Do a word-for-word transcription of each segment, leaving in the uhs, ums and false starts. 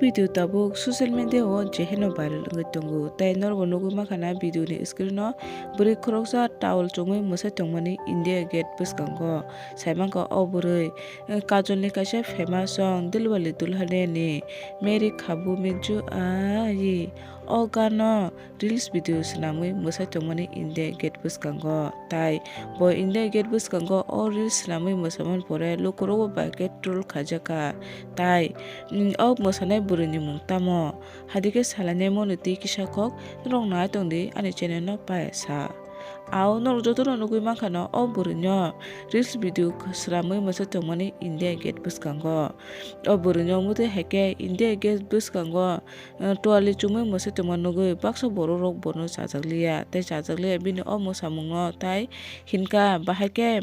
Video tabuk social media o jeheno viral wngwi tongo, tei norokbo nugwi mankha na video ni screen o bwrwi khoroksa towel chumui mwsai tongmani India gate bwskango. Saimankha o bwrwi, eh, Kajol ni kaisa famous song Dilwale Dulhania ni Mere Khabu Mein Jo Aayi, o gano reels video swnamwi mwsai tongmani India gate bwskango. Tai bo India gate bwskango o reels swnamwi mwsamani pore lukurokbo bai khe troll khaijakha. Tai, mm, o mwsanai bwrwini mung tamo? Hadikhe salainai moni twi kisa kok norok nai tongdi ani channel no pai sa. Ao norok jotono nugwi mankha no o bwrwino reels video swnamwi mwsai tongmani India gate bwskango. O bwrwino mutwi haikhe India gate bwskango eh, tuali chumui mwsai tongma nugwi baksa borok rok bono chajakliya tei chajakliya bini o mwsamungno tai hinkha, bahai khe,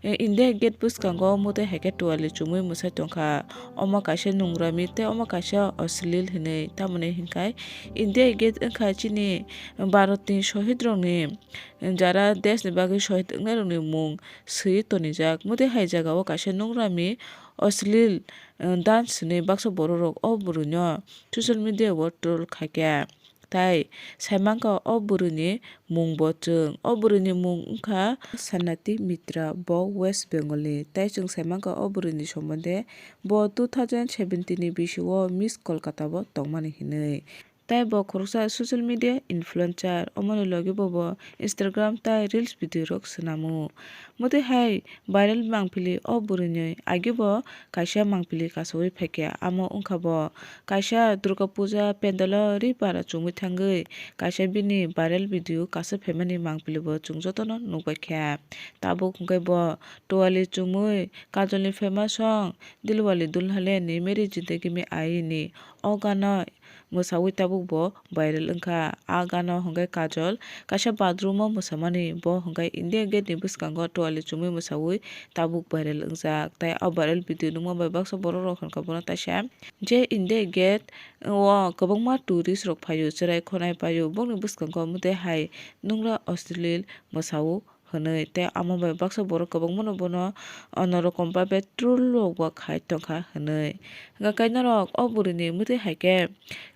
eh, India gate bwskango mutwi haikhe tuali chumui mwsai tongkha. Omo kaisa nungrami tei omo kaisa oslil hinwi, tamoni hinkhai India gate wngkha chini Bharat ni shohid rokni, eh, jara desh ni bagwi shohid wngnai rokni mung swiwi tonijak. Mutwi hai jagao kaisa nungrami oslil, eh, dance hinwi baksa borok rok o bwrwino social media o troll khaikha. Tai saimankha o bwrwini mung bo chwng. O bwrwini mung wngkha Sanati Mitra, bo West Bengal ni. Tai chwng saimankha o bwrwini sombonde bo two thousand seventeen ni bisio Miss Kolkata bo tongmani hinwi. Tai bo khoroksa social media influencer, omoni logi bo bo Instagram tai reels video rok swnamo. Motwi hai viral mangpili o bwrwini agi bo kaisa mangpili kasaui phaikha, amo wngkha bo kaisa Durga Puja pandalo ri para chumui thangwi kaisa bini viral video kasa phaimani mangpili bo chwng jotono nukbaikha. Tabuk hwnkhe bo tuali chumui Kajolni famous song Dilwale Dulhania ni Mere Zindagi Mein Aayi ni o gano mwsaui tabuk bo viral wngkha. A gano hwnkhe Kajol kaisa bathroom o mwsamani, bo hwnkhe India gate ni bwskango tuali chumui mwsaui tabuk viral wngjak. Tai o viral video nukma bai baksa borok rok hwnkha bono taisa je India gate o kwbangma tourist rok phaio, chwrai khonai paio, bokni bwskango motwi hai nungra oslil mwsao hwnwi, tei amo bai baksa borok kwbangmano bono onorom bai troll rok bo khai tongkha hwnwi. Hwnkhe norok o bwrwini motwi hai khe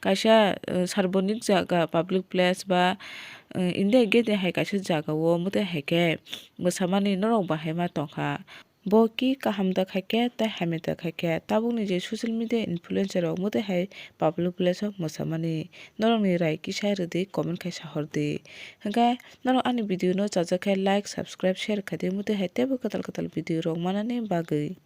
kaisa, eh, sarbonik jaga, public place ba, eh, India gate ni hai kaisa jagao motwi hai khe mwsamani norok bahai ma tongkha. Bo ki kaham da khai khe tei hamya da khai khe, tabukni je social media influencer rok motwi hai public place o mwsamani norokni rai kisa rwdi, comment khai sahordi. Hwnkhe norok ani video no chajak khe like, subscribe, share khaidi, motwi hai teibo kwtal kwtal video rok manani bagwi.